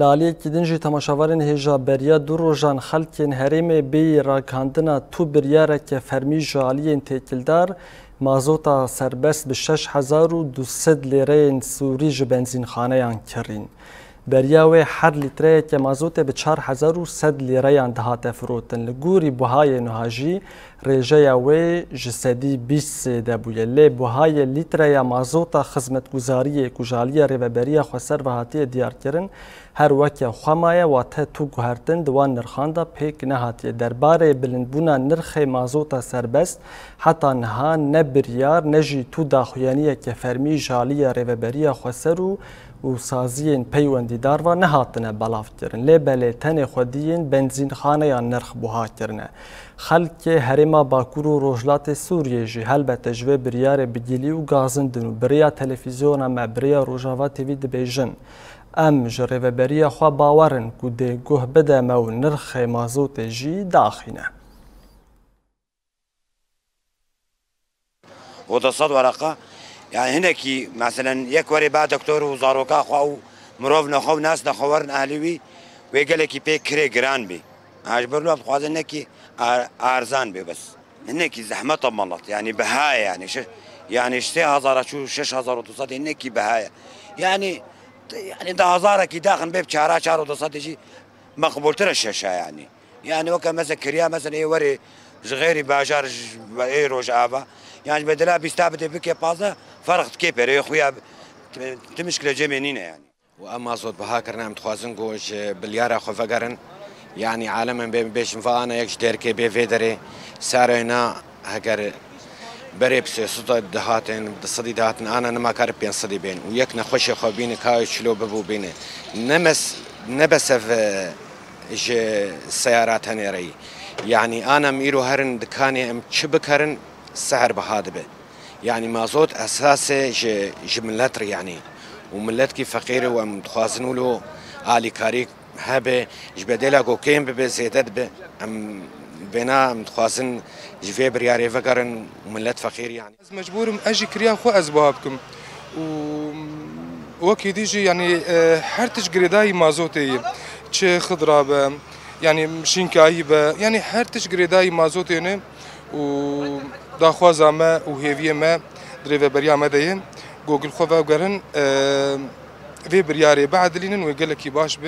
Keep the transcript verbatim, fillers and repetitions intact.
Li aliyekî din jî temaşevanên hêja beriya du rojan xelkên herêmê bêyî ragihandina tu biryareke fermî ji aliyên têkildar, mazota serbest bi şeş hezar û du sed lêreyên sûrî ji benzînxaneyan kirîn. Beriya wê her lîtreyeke mazotê bi çar hezar û sed lêreyan dihate firotin. Li gorî buhayê nuha jî rêjeya wê ji sedî bîst zêde bûye. Lê buhayê lîtreya mazota xizmetguzariyê ku ji aliyê Rêveberiya Xweser ve hatiye diyarkirin, her weke xwe maye, wate tu guhertin di wan nirxan de pêk nehatiye. Derbarê bilindbûna nirxê mazota serbest, heta niha ne biryar ne jî tu daxuyaniyeke fermî ji aliyê Rêveberiya Xweser û û saziyên peywendîdar ve nehatine belavkirin. Lê belê tenê xwediyên benzînxaneyan nirx buha kirine. Xelkê herêma Bakur û Rojhilatê Sûriyê jî helbete ji vê biryarê bi gilî û gazindin û bi rêya televîzyona me, bi rêya Rojava T V dibêjin, em ji rêveberiya xwe bawer in ku dê guh bide me û nirxê mazotê jî daxîne. Û di sed wereqa, yani hinekî, meselen, yek werê ba doktor û zaroka xwe û mirov nexwe û nas nexwe werin ahlî wî, wê gelekî pê kirê giran bî. Ha, ji ber wî dixwazin hinekî ar-, arzan bê bes. Hinekî zehmet e melet, yani biha ye, yani şi-, yani ji sê hezara çû şeş hezar û du sed hinekî biha ye. Yani, yani di hezarekî daxin bê bi çara, çar û du sed jî meqbûltir e şeşa yani. Yani weke mesela kiriya mesela ê werê ji xêrî bajar ji ê rojava, yani ji bedela bîsta bidê bike pazdeh, ferq dike pêrê xuya, ti mişkile cemê nîne yani. Û em mazot biha kirine, em dixwazin ku ji bilyara xwe vegerin. Yani alem em bê bêjin va ana yek ji derkê bê vê derê, serê na heger berê bi sê sed dihatin, bi du sedî dihatin, ana nima kar pênc sedî bên. Û yek nexweşê xwe bîne, kayê çilo bibû bîne. Ne mes-, ne besev, e, ji seyara tenê re yî. Yanî ana em îro herin dikanê em çi bikerin, seher biha dibe. Yanî mazot esasê ji, ji millet re yanî. Û millet kî feqîr û em dixwazin wilo alîkarî hebe, ji bedela ku kêm bibe, zêde dibe. Em vêna em dixwazin ji vê biryarê vegerin û millet feqîr yanî. Ez mecbûr im, ez jî kiriya xwe ez biha bikim. Û wekî dî jî, yanî, e, her tişt girêdayî mazotê ye. Çi xidra be, yanî şînkayî be, yanî her tişt girêdayî mazotê ne. Û daxwaza me û hêviyê me di rêveberiya me de ye. Ku gil xwe vegerin, e, vê biryarê biedilînin wê gelekî baş be.